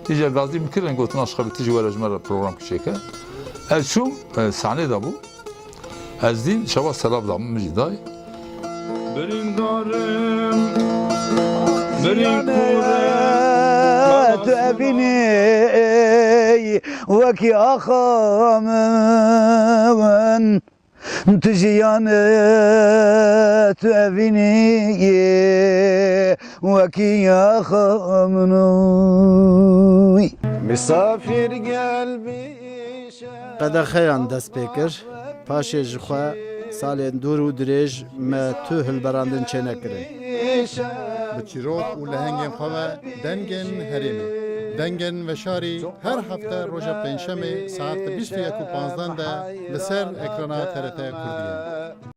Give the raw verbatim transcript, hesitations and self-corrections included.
Îca gazdî min kirin, gotin, "Aşqa bi tu jî were ji me re program çêke." Ez çûm, e, sahnê de bû. Ez dîm çawa selav da min jî day. Birîndarim, birîn kûr e, tu evînî wekî axa min. Tu jiyan e, tu evînî wekî axa min. Misafir gel bişe. Qedexeyan dest pê kir. Paşê ji xwe salên dûr û dirêj me tu hilberandin çênekirin. Bi çîrok û lehengên xwe ve dengên herêmê, dengên veşarî her hefte roja pêncşemê saet bîst û yek û panzdeh de li ser ekrana T R T Kurdiyê.